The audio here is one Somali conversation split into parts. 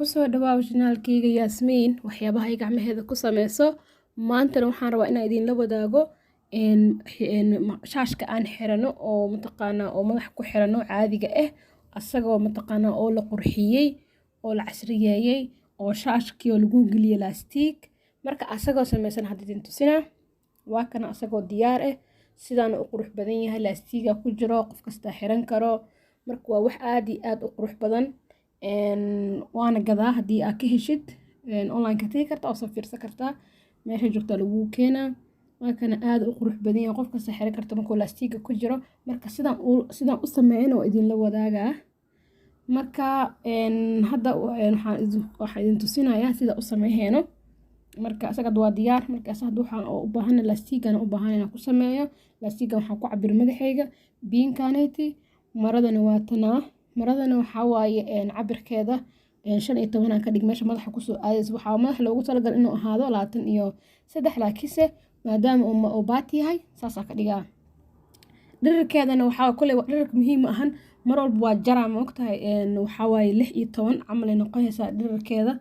Kusoo dhawaaw channelkayga Yaasmiin, waxyaabaha ay gacmaheeda ku sameyso. Maantana waxaan rabaa inaan idinla wadaago shaashka aan xirano oo mataqaanaa oo madaxa ku xirano caadiga ah, asagoo mataqaanaa oo la qurxiyey oo la casriyeeyey oo shaashkii oo lagu geliyey laastiig. Marka asagoo sameysan hadda idin tusinaa. Waa kana asagoo diyaar ah, sidaana u qurux badan yahay, laastiiga ku jiro, qof kasta xiran karo. Marka waa wax aad iyo aad u qurux badan, waana gadaa. Haddii aad ka heshid online ka tagi kartaa oo soo fiirsan kartaa, meesha joogtaa lagugu keenaa. Waa kana, aad u qurux badan yahay, qof kasta xiran karta markuu laastiiga ku jiro. Marka sidaan u sameeyana waa idinla wadaagaa. Marka hadda waxaan idin tusinayaa sida u sameeyno. Marka asaga waa diyaar. Markaas hadda waxaan u baahanahay laastiigana u baahan inaan ku sameeyo. Laastiiga waxaan ku cabir madaxayga biinkaneeti. Maradana waa tanaa. Maradana waxaa waaye cabirkeeda 15 aan ka dhig. Meesha madaxa kusoo aadaysa waxaa madaxa loogu talagalay inuu ahaado 23, laakiinse maadaama uu baati yahay, saasaa ka dhigaa. Dhererkeedana waxaa koley dhererka muhiim ma ahan, mar walba waa jaraa, ma ogtahay? Waxaa waaye 16 camal ay noqonaysaa dhererkeeda.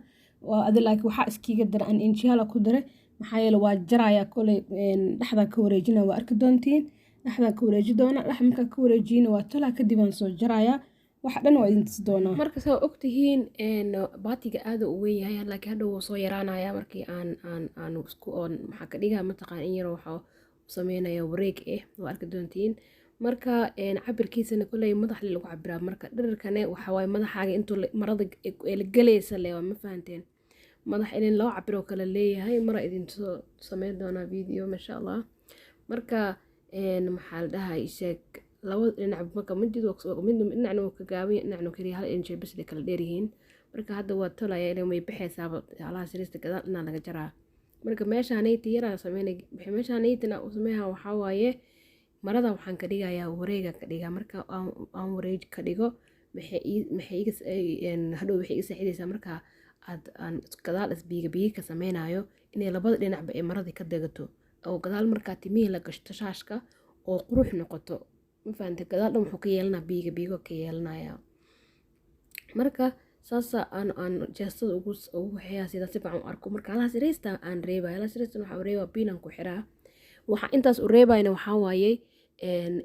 Waa adi, laakiin waxaa iskiga dara an injiyaala ku daray, maxaa yeele waa jarayaa koley, dhexdaan ka wareejina, waa arki doontiin. Dhexdaan ka wareeji doona, dhex markaan ka wareejiyina waa tolaa, kadib aan soo jarayaa. Waxa dhan waa idin tusi doonaa. Marka saa ogtihiin, baatiga aad u weyn yahay, laakiin hadhow wuu soo yaraanaya markii aan isku oon maxaa ka dhigaa, mataqaan, in yar waxaa sameynaya wareeg ah, waa arki doontiin. Marka cabirkiisana koley madax lagu cabiraa. Marka dhererkane waxa waaye madaxaaga intuu marada la galaysa le, ma fahanteen? Madax in loo cabiro kale leeyahay, mara idin soo sameyn doonaa video, masha Allah. Marka maxaa la dhahay, sheeg, labada dhinac marka mid mid dhinacna wuu ka gaaban yahay, dhinacna kaliya hal inch bas ay kala dheer yihiin. Marka hadda waa tolaya, ilaa way baxaysaaba halaha sariista gadaal dhinaa laga jaraa. Marka meeshaanayti yaraa sameynay, meeshaanaytina u sameeyaa. Waxaa waaye marada waxaan ka dhigayaa wareega ka dhigaa. Marka aan wareeg ka dhigo, maxay iga hadhow waxay iga saacidaysaa marka aad aan gadaal isbiiga biiga ka sameynayo inay labada dhinacba ay maradii ka degato, oo gadaal markaa timihii la gashto shaashka oo qurux noqoto, ma fahantay? Gadaal dhan wuxuu ka yeelanaa biiga biigo ka yeelanaya. Marka saasa aan jeestada ugu waxeeyaa sida si fiican u arko. Marka halaha sariista aan reebaya, halaha sariista waxaa reebaa biinan ku xiraa. Waxa intaas u reebayna waxaa waaye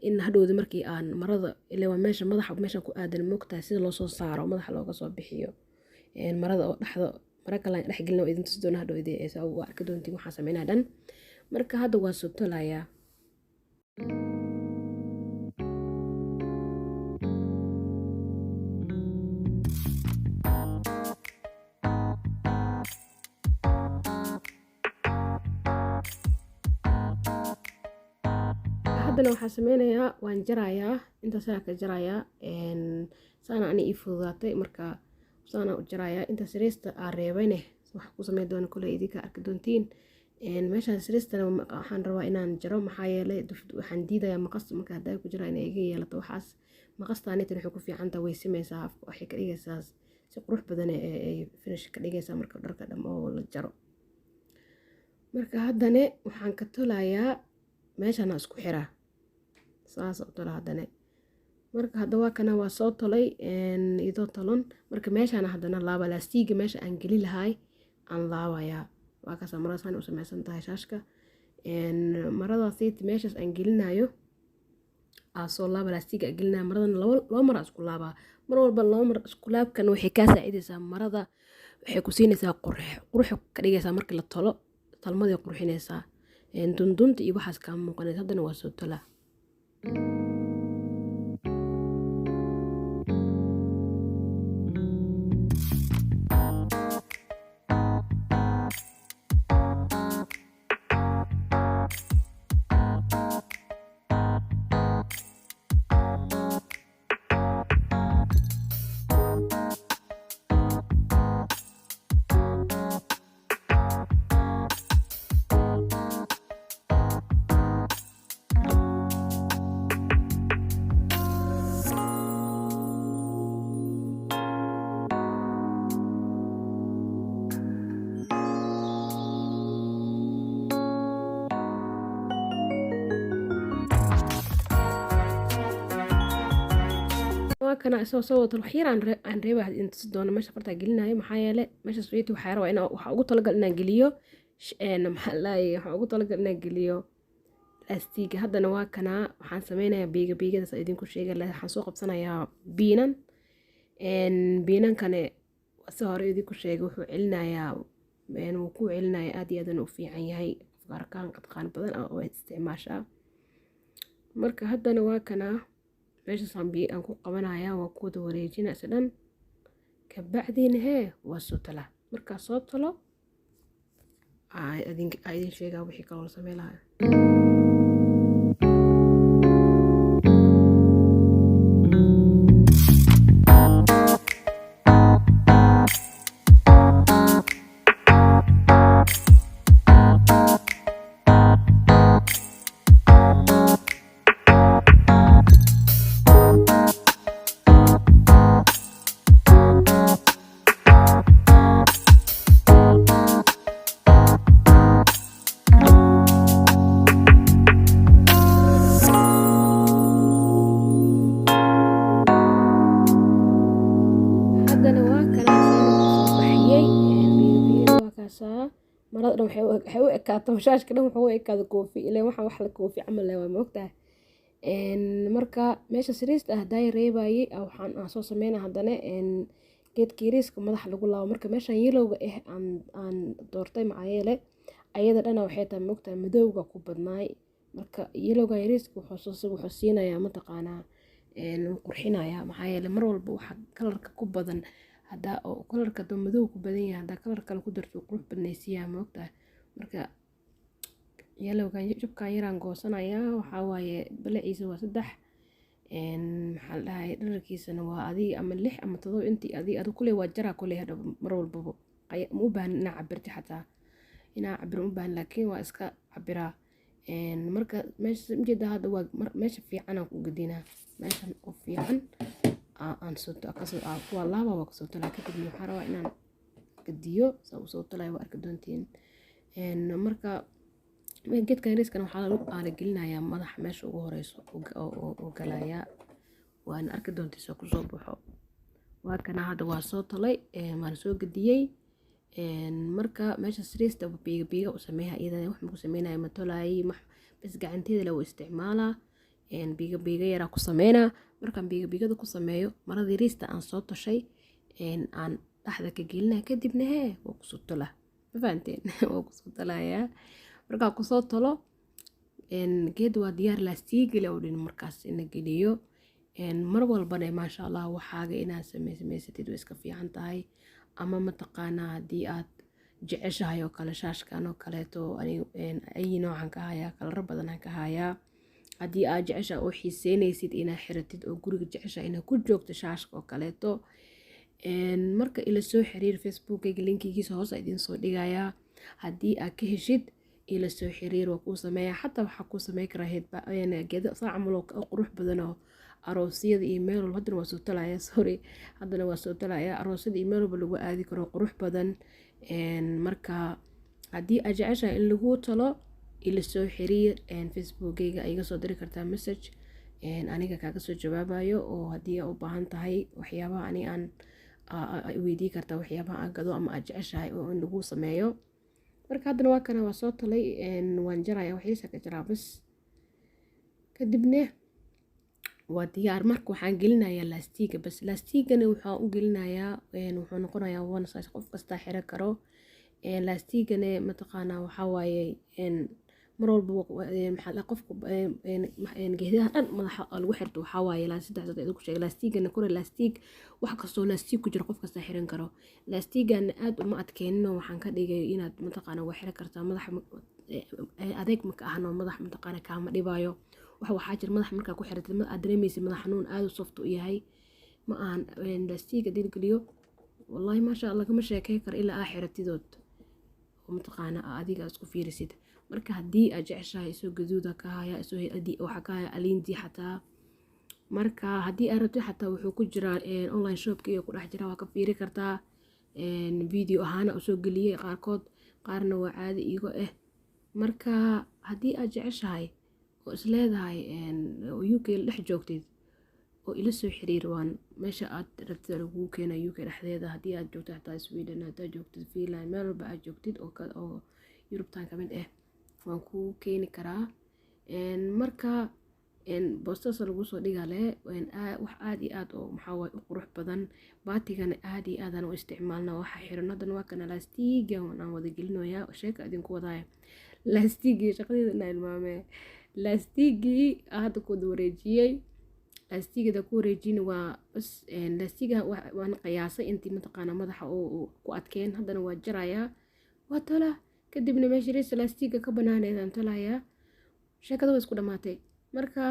in hadhowda markii aan marada, ilaa waa meesha madaxa meesha ku aadan, moogtahay, sida loo soo saaro madaxa looga soo bixiyo marada oo dhexda mara kale aan dhex gelin, oo idin tusi doona hadhowda, saa ugu arki doontiin waxaa sameynaa dhan. Marka hadda waa soo tolayaa. Haddana waxaa sameynayaa waan jarayaa, intaasaa ka jarayaa, saana ani ii fududaatay. Marka saana u jarayaa inta sariista aan reebayne waxa ku sameyn doona koley idinka arki doontiin. Meeshaan sariistana waxaan rabaa inaan jaro, maxaa yeelay waxaan diidayaa maqas marka haddaa ku jira inay iga yeelato waxaas. Maqastaanitan waxay ku fiican tahay way simeysaa afka, waxay ka dhigaysaa si qurux badan ay finish ka dhigaysaa marka dharka dham oo la jaro. Marka haddane waxaan ka tolayaa meeshaan isku xiraa, saas u tola haddane. Marka hadda waa kana, waa soo tolay idoo tolan. Marka meeshaan haddana laaba laastiiga meesha aan geli lahaay aan laabayaa. Waa kaasa, marada saan u sameysan tahay shaashka. Maradaasiit meeshaas aan gelinayo aa soo laaba laastiiga aan gelinayo. Maradana laba mar isku laabaa, mar walba laba mar isku laabkan waxay kaa saacidaysaa marada, waxay ku siinaysaa qurux, qurux ka dhigaysaa marka la tolo, talmaday qurxinaysaa, dundunta iyo waxaas kaa muuqanaysa. Haddana waa soo tolaa. Kana isoo soo wadato wax yar aan reebaa in tusi doono meesha fartaa gelinayo. Maxaa yeelay meesha sweet waxaa rabaa inaan, waxaa ugu talagal inaan geliyo, maxaa la dhahaye, waxaa ugu talagal inaan geliyo laastiga. Haddana waa kanaa, waxaan sameynayaa biiga biigadaas idinku sheegay. Waxaan soo qabsanayaa biinan. Biinankane si hore idinku sheegay, wuxuu celinayaa, wuu ku celinayaa, aad iyo aadna u fiican yahay. Arkaan qadqaan badan oo isticmaashaa. Marka haddana waa kanaa, meeshaasaan biyo aan ku qabanayaa, waa ku wada wareejina isa dhan. Kabacdiina hee waa soo talaa. Markaa soo talo aa idin sheegaa wixii kaloo la sameyn lahaa. Haddana waa kana soo baxiyey biyo. Waa kaasaa, marada dhan waxay u ekaatay, shaashka dhan wuxuu u ekaaday koofi, ileen waxaan wax la koofi camal leh waa, ma ogtahay? Marka meesha sariista ah daay reebayay, waxaan aan soo sameynaa haddana geedka yariiska madaxa lagu laabo. Marka meeshan yellowga ah aan doortay, maxaa yeelay ayada dhana waxay tahay, ma ogtahay, madowga ku badnaay. Marka yellowga yariiska wuxuu siinayaa, mataqaanaa, wuu qurxinayaa. Maxaa yeelay mar walba waxa kalarka ku badan hadaa oo kalarka haduu madow ku badan yahay, hadaa kalar kale ku darto, qurux badnaysiiyaa, ma ogtahay? Marka yellowgan jabkan yaraan goosanayaa. Waxaa waaye balaciisa waa 3, maxaa la dhahay, dhererkiisana waa adiga ama 6 ama 7 intii adiga kuley waa jaraa kuley. Hadhow mar walbaba ma u baahnin inaa cabirti, xataa inaa cabiro ma u baahnin, laakiin waa iska cabiraa. Marka meesha ujeeda hadda waa meesha fiican aan ku gedinaa, meeshan oo fiican aan soo kasoo waa laaba, waa kasoo talaa. Kadibna waxaa rabaa inaan gediyo, saa usoo talaya waa arki doontiin. Marka geedkan yariiskana waxaa lagu aala gelinayaa madaxa meesha ugu horeyso oo galayaa, waana arki doontiin soo kusoo baxo. Waa kana, hadda waa soo talay, waan soo gediyey. Marka meesha sariista biiga biiga u sameeya, iyadana wax maku sameynaya, ma tolaayay, bas gacanteeda la u isticmaalaa, biiga biiga yaraa ku sameynaa. Markaan biiga biigada ku sameeyo, marada yariista aan soo toshay aan dhexda ka gelinaa, kadibna hee waa kusoo tolaa. Ma fahanteen? Waa kusoo tolayaa. Markaa kusoo tolo, geed waa diyaar, laastiigale oo dhin markaas in la geliyo. Mar walbana, maasha Allah, waxaaga inaad samaysatid way iska fiican tahay. Ama mataqaanaa, haddii aad jeceshahay oo kale shaashkan oo kaleeto, ayi noocan ka hayaa, kalaro badan aan ka hayaa. Haddii aad jeceshahay oo xiiseynaysid inaad xiratid oo guriga jeceshahay inaad ku joogto shaashka oo kaleeto, marka ila soo xiriir. Facebookayga linkigiisa hoos idiin soo dhigayaa. Haddii aad ka heshid, ila soo xiriir, waa kuu sameeyaa. Xataa waxaa kuu samey karaa geedo saa camal oo qurux badan oo aroosyada iyo meel walba. Haddana waa soo talaya, sorry, haddana waa soo talaya, aroosyada iyo meel walba lagu aadi karo, qurux badan. Marka haddii aad jeceshahay in lagu talo, ila soo xiriir. Facebookayga iga soo diri kartaa message, aniga kaaga soo jawaabayo. Oo haddii aad u baahan tahay waxyaabaha ani aan weydii kartaa, waxyaabaha aan gado ama aad jeceshahay oo in lagu sameeyo. Marka haddana waa kana, waa soo talay, waan jaraya, waxiisa ka jaraa bas, kadibna waa diyaar. Marka waxaan gelinayaa laastiga bas. Laastigana waxaan u gelinayaa, wuxuu noqonayaa one size, qof kastaa xiran karo. Laastigana, mataqaanaa, waxaa waaye mar walba maxaa qofka geedaha dhan madaxa lagu xirto, waxaa waaye saddex dad idinku sheegay. Laastigana kore laastig, wax kastoo laastig ku jiro qof kastaa xiran karo. Laastigana aad uma adkeenino, waxaan ka dhigay inaad, mataqaana, waa xiran kartaa, madaxa adeeg maka ahano, madax, mataqaana, kaama dhibayo. Wax waxaa jira madax markaa ku xiratid aad dareemaysid madax xanuun, aad u soft u yahay. Ma ahan laastiga hadii la geliyo, wallahi maasha Allah, kama sheekey karo ilaa aa xiratidood oo, mataqaana, adiga isku fiirisid. Marka haddii aad jeceshahay, isoo gaduuda ka haya, isoo waxaa ka haya aliintii xataa. Marka haddii aad rabtid, xataa wuxuu ku jiraa online shopka iyo ku dhex jira, waa ka fiiri kartaa. Video ahaana usoo geliyey qaarkood, qaarna waa caadi iigo ah. Marka haddii aad jeceshahay oo isleedahay oo UK la dhex joogtid. oo ila soo xiriir. Waan meesha aad rabtid lagugu keena UK dhexdeeda, haddii aad joogto xataa Sweden, haddaad joogtid Finland, meel walba aad joogtid oo Yurubtan ka mid ah, waan kuu keeni karaa. Marka boostadaas lagu soo dhigale, wax aad iyo aad oo maxaa waaye u qurux badan. Baatigana aad iyo aadaan u isticmaalna waxa xiran. Haddana waa kana laastiga aan wada gelinoyaa, sheeka idinku wadaaya. Laastigii shaqadeeda inaa ilmaamee, laastigii hadda ku wada wareejiyey. Laastigada ku wareejiyna waa bas laastiga waan qiyaasay intii mataqaana madaxa oo ku adkeen. Haddana waa jarayaa, waa tolaa, kadibna meesha reesa laastiga ka banaaneedaan tolayaa. Sheekada waa isku dhamaatay. Marka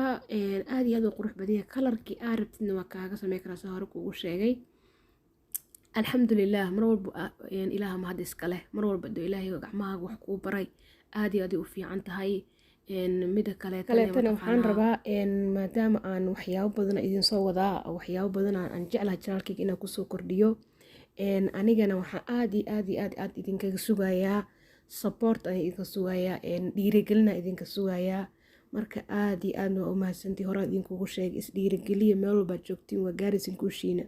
aad iyo aad u qurux badan yahay, colorkii aa rabtidna waa kaaga samey karaa, saa hore kuugu sheegay. Alxamdulilah, mar walba Ilaaha mahad iska leh. Mar walba dee Ilaahay gacmahaaga wax kuu baray, aad iyo aad ay u fiican tahay. Mida kaleetana waxaan rabaa, maadaama aan waxyaabo badan idin soo wadaa, waxyaabo badan aan jeclahay channelkayga inaan kusoo kordhiyo, anigana waxaan aad iyo aad iyo aad aad idinkaga sugayaa support ayaan idinka sugayaa, dhiirigelina idinka sugayaa. Marka aad iyo aadna waa u mahadsantii. Horaan idinkugu sheegay, isdhiirigeliya meel walbaad joogtiin, waa gaaraysin kuushiina.